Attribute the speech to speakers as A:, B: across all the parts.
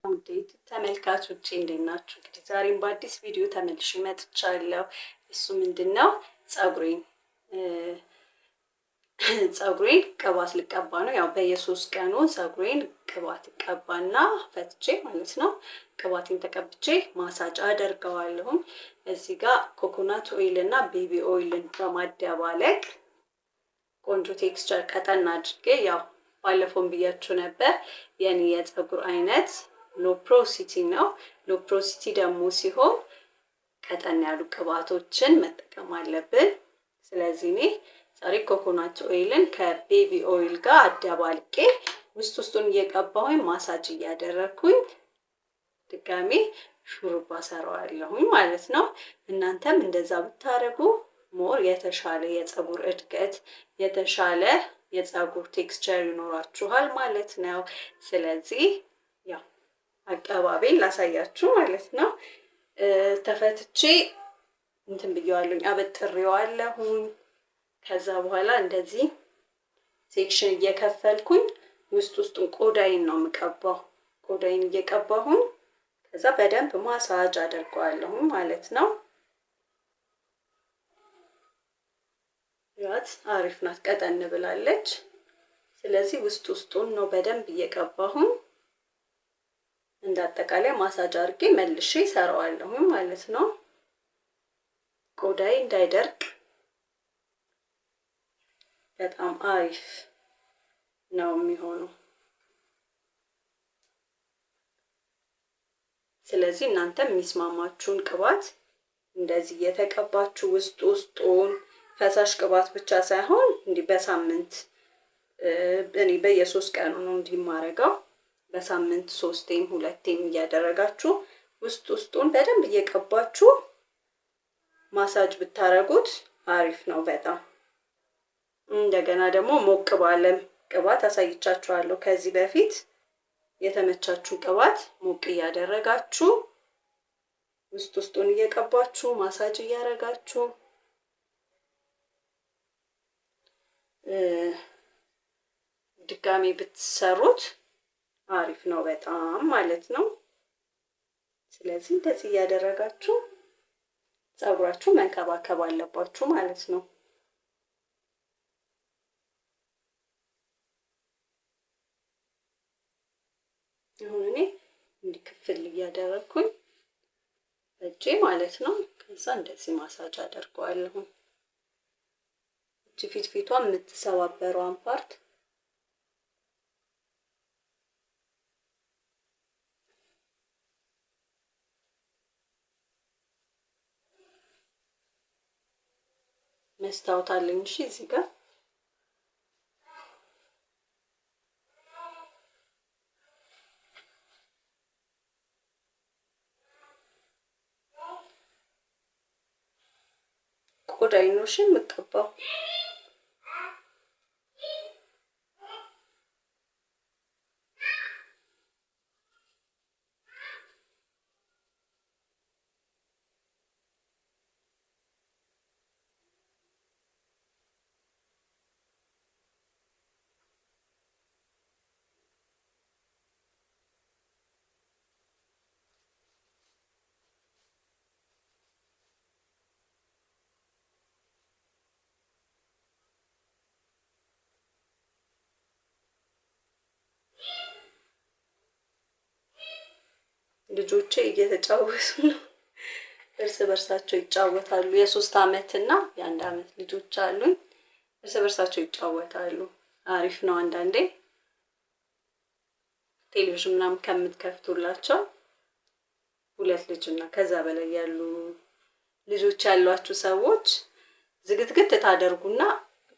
A: ውዴት ተመልካቾቼ እንዴት ናችሁ? እንግዲህ ዛሬም በአዲስ ቪዲዮ ተመልሼ መጥቻለሁ። እሱ ምንድን ነው? ፀጉሬን ቅባት ልቀባ ነው። ያው በየሶስት ቀኑ ፀጉሬን ቅባት እቀባና ፈትቼ ማለት ነው። ቅባቴን ተቀብቼ ማሳጅ አደርገዋለሁም። እዚህ ጋር coconut oil እና baby oil ን በማደባለቅ ቆንጆ texture ቀጠን አድርጌ፣ ያው ባለፈውን ብያችሁ ነበር፣ የኔ የፀጉር አይነት low porosity ነው። Low porosity ደግሞ ሲሆን ቀጠን ያሉ ቅባቶችን መጠቀም አለብን። ስለዚህ እኔ ዛሬ coconut oil ን ከ baby oil ጋር አደባልቄ ውስጥ ውስጡን እየቀባሁኝ ማሳጅ እያደረግኩኝ ድጋሜ ሹሩባ ሰራዋለሁኝ ማለት ነው። እናንተም እንደዛ ብታደርጉ more የተሻለ የፀጉር እድገት፣ የተሻለ የፀጉር texture ይኖራችኋል ማለት ነው። ስለዚህ ያው አቀባቤን ላሳያችሁ ማለት ነው። ተፈትቼ እንትን ብየዋለሁኝ፣ አበጥሬዋለሁኝ። ከዛ በኋላ እንደዚህ section እየከፈልኩኝ ውስጥ ውስጡን ቆዳዬን ነው የምቀባው። ቆዳዬን እየቀባሁኝ ከዛ በደንብ ማሳጅ አደርገዋለሁኝ ማለት ነው። ያት አሪፍ ናት፣ ቀጠን ብላለች። ስለዚህ ውስጥ ውስጡን ነው በደንብ እየቀባሁኝ እንደ አጠቃላይ ማሳጅ አድርጌ መልሼ እሰራዋለሁኝ ማለት ነው። ቆዳዬ እንዳይደርቅ በጣም አሪፍ ነው የሚሆነው። ስለዚህ እናንተም የሚስማማችሁን ቅባት እንደዚህ እየተቀባችሁ ውስጥ ውስጡን፣ ፈሳሽ ቅባት ብቻ ሳይሆን እንዲህ በሳምንት፣ እኔ በየሶስት ቀኑ ነው እንዲህ የማደርገው። በሳምንት ሶስቴም ሁለቴም እያደረጋችሁ ውስጥ ውስጡን በደንብ እየቀባችሁ ማሳጅ ብታረጉት አሪፍ ነው በጣም። እንደገና ደግሞ ሞቅ ባለም ቅባት አሳይቻችኋለሁ ከዚህ በፊት። የተመቻችሁን ቅባት ሞቅ እያደረጋችሁ ውስጥ ውስጡን እየቀባችሁ ማሳጅ እያደረጋችሁ ድጋሚ ብትሰሩት አሪፍ ነው በጣም ማለት ነው። ስለዚህ እንደዚህ እያደረጋችሁ ፀጉራችሁ መንከባከብ አለባችሁ ማለት ነው። አሁን እኔ እንዲህ ክፍል እያደረግኩኝ እጄ ማለት ነው። ከዛ እንደዚህ ማሳጅ አደርገዋለሁ። እቺ ፊት ፊቷ የምትሰባበረዋን part መስታወት አለኝ። እሺ፣ እዚህ ጋር ቆዳዬን ነው እሺ የምቀባው። ልጆቼ እየተጫወቱ ነው። እርስ በርሳቸው ይጫወታሉ። የ3 አመት እና የ1 አመት ልጆች አሉኝ። እርስ በርሳቸው ይጫወታሉ። አሪፍ ነው። አንዳንዴ ቴሌቪዥን ምናምን ከምትከፍቱላቸው፣ ሁለት ልጅ እና ከዛ በላይ ያሉ ልጆች ያሏችሁ ሰዎች ዝግትግት ታደርጉና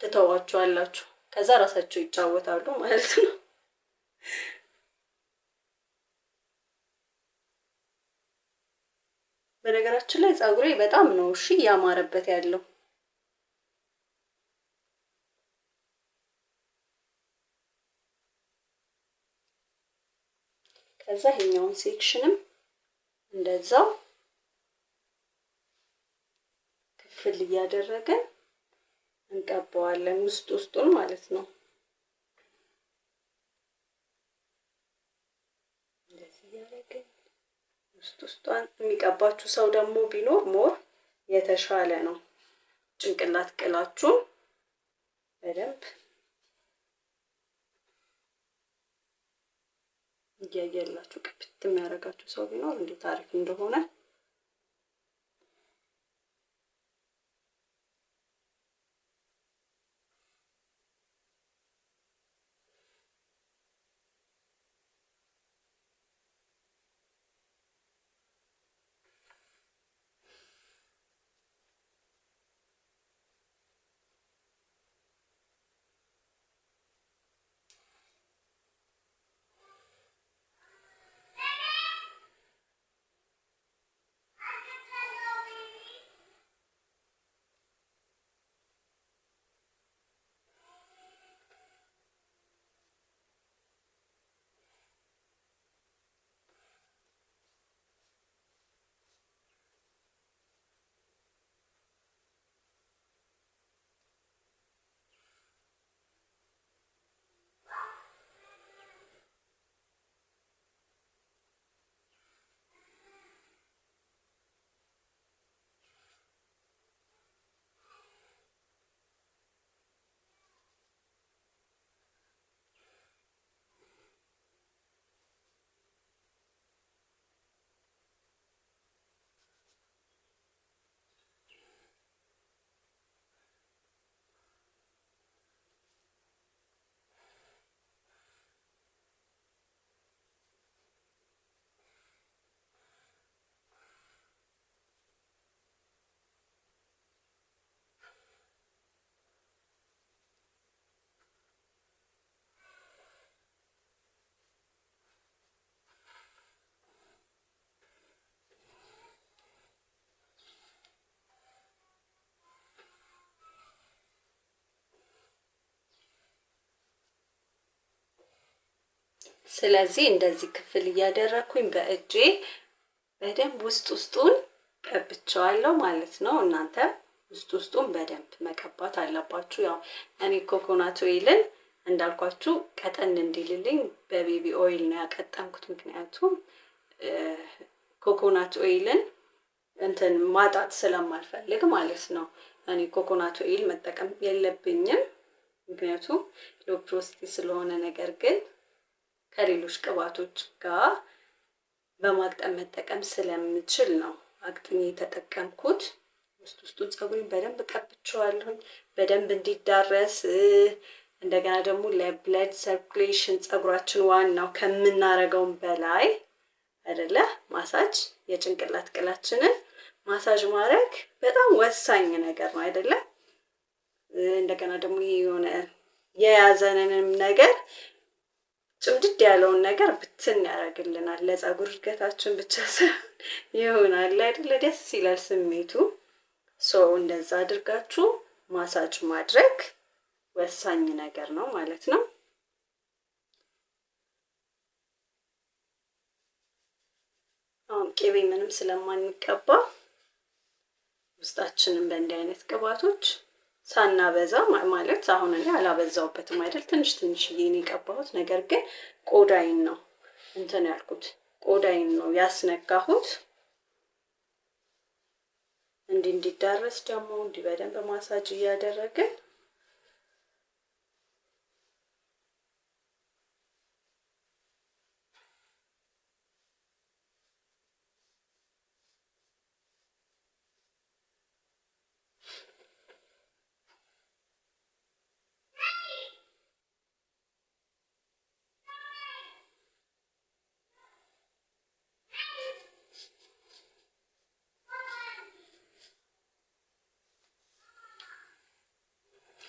A: ትተዋቸዋላችሁ። ከዛ ራሳቸው ይጫወታሉ ማለት ነው። በነገራችን ላይ ፀጉሬ በጣም ነው እሺ እያማረበት ያለው። ከዛ ይሄኛውን section ም እንደዛው ክፍል እያደረግን እንቀባዋለን ውስጥ ውስጡን ማለት ነው። እንደዚህ እያደረግን ውስጥ ውስጧን የሚቀባችሁ ሰው ደግሞ ቢኖር more የተሻለ ነው። ጭንቅላት ቅላችሁን በደንብ እያየላችሁ ቅብት የሚያደርጋችሁ ሰው ቢኖር እንዴት አሪፍ እንደሆነ። ስለዚህ እንደዚህ ክፍል እያደረኩኝ በእጄ በደንብ ውስጥ ውስጡን ቀብቸዋለሁ ማለት ነው። እናንተ ውስጥ ውስጡን በደንብ መቀባት አለባችሁ። ያው እኔ coconut oil ን እንዳልኳችሁ ቀጠን እንዲልልኝ በ baby oil ነው ያቀጠንኩት። ምክንያቱም coconut oil ን እንትን ማጣት ስለማልፈልግ ማለት ነው። እኔ coconut oil መጠቀም የለብኝም ምክንያቱም low porosity ስለሆነ። ነገር ግን ከሌሎች ቅባቶች ጋር በማግጠም መጠቀም ስለምችል ነው አግጥሜ የተጠቀምኩት። ውስጥ ውስጡን ፀጉሬን በደንብ ቀብቼዋለሁኝ በደንብ እንዲዳረስ፣ እንደገና ደግሞ ለ blood circulation ፀጉራችን ዋናው ከምናረገውም በላይ አይደለ ማሳጅ፣ የጭንቅላት ቅላችንን ማሳጅ ማድረግ በጣም ወሳኝ ነገር ነው አይደለ? እንደገና ደግሞ ይሄ የሆነ የያዘንንም ነገር ጭምድድ ያለውን ነገር ብትን ያደርግልናል። ለፀጉር እድገታችን ብቻ ሳይሆን ይሆናል አይደለ? ደስ ይላል ስሜቱ። So እንደዛ አድርጋችሁ ማሳጅ ማድረግ ወሳኝ ነገር ነው ማለት ነው። አሁን ቅቤ ምንም ስለማንቀባ ውስጣችንን በእንዲህ አይነት ቅባቶች ሳናበዛ፣ ማለት አሁን እኔ አላበዛውበትም አይደል፣ ትንሽ ትንሽዬ ነው የቀባሁት። ነገር ግን ቆዳዬን ነው እንትን ያልኩት፣ ቆዳዬን ነው ያስነካሁት። እንዲህ እንዲዳረስ ደግሞ እንዲህ በደንብ ማሳጅ እያደረግን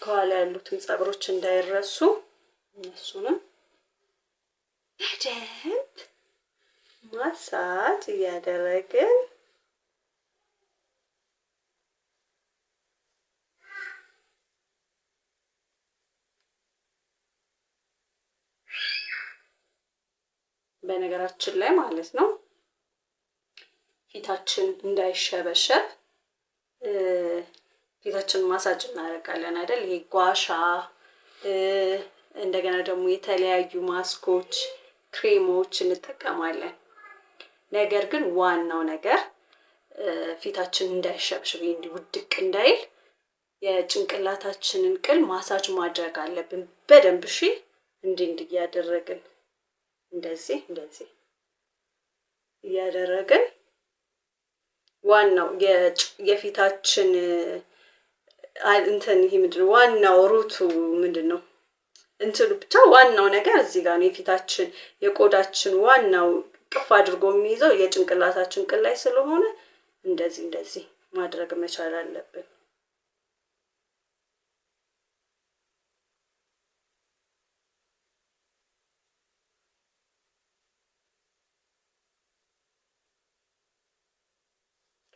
A: ከኋላ ያሉትን ፀጉሮች እንዳይረሱ እነሱንም በደንብ ማሳጅ እያደረግን በነገራችን ላይ ማለት ነው ፊታችን እንዳይሸበሸብ ፊታችን ማሳጅ እናደርጋለን አይደል? ይሄ gua sha፣ እንደገና ደግሞ የተለያዩ ማስኮች፣ ክሬሞች እንጠቀማለን። ነገር ግን ዋናው ነገር ፊታችን እንዳይሸብሽብ ውድቅ እንዳይል የጭንቅላታችንን ቅል ማሳጅ ማድረግ አለብን በደንብ። እሺ እንዲህ እንዲህ እያደረግን እንደዚህ እንደዚህ እያደረግን ዋናው የፊታችን እንትን ይሄ ምንድነው ዋናው root ኡ ምንድነው እንትኑ ብቻ ዋናው ነገር እዚህ ጋር ነው። የፊታችን የቆዳችን ዋናው ቅፍ አድርጎ የሚይዘው የጭንቅላታችን ቅል ላይ ስለሆነ እንደዚህ እንደዚህ ማድረግ መቻል አለብን።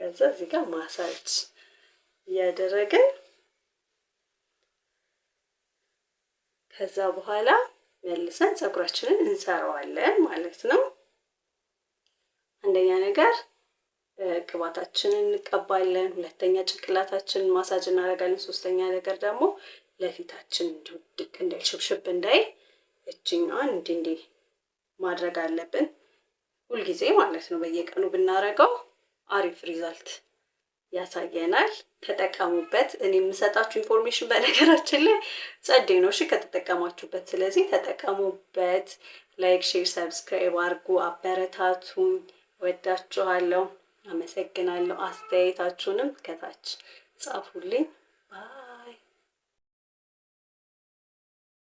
A: ከዛ እዚህ ጋር ማሳጅ እያደረግን ከዛ በኋላ መልሰን ፀጉራችንን እንሰራዋለን ማለት ነው። አንደኛ ነገር ቅባታችንን እንቀባለን። ሁለተኛ ጭንቅላታችንን ማሳጅ እናደርጋለን። ሶስተኛ ነገር ደግሞ ለፊታችን እንዲውድቅ እንዳይል ሽብሽብ እንዳይል እችኛዋን እንዲህ እንዲህ ማድረግ አለብን ሁልጊዜ ማለት ነው። በየቀኑ ብናደርገው አሪፍ result ያሳየናል። ተጠቀሙበት። እኔ የምሰጣችሁ information በነገራችን ላይ ጸዴ ነው። እሺ ከተጠቀማችሁበት። ስለዚህ ተጠቀሙበት። Like፣ share፣ subscribe አድርጉ። አበረታቱኝ። ወዳችኋለሁ። አመሰግናለሁ። አስተያየታችሁንም ከታች ጻፉልኝ። Bye።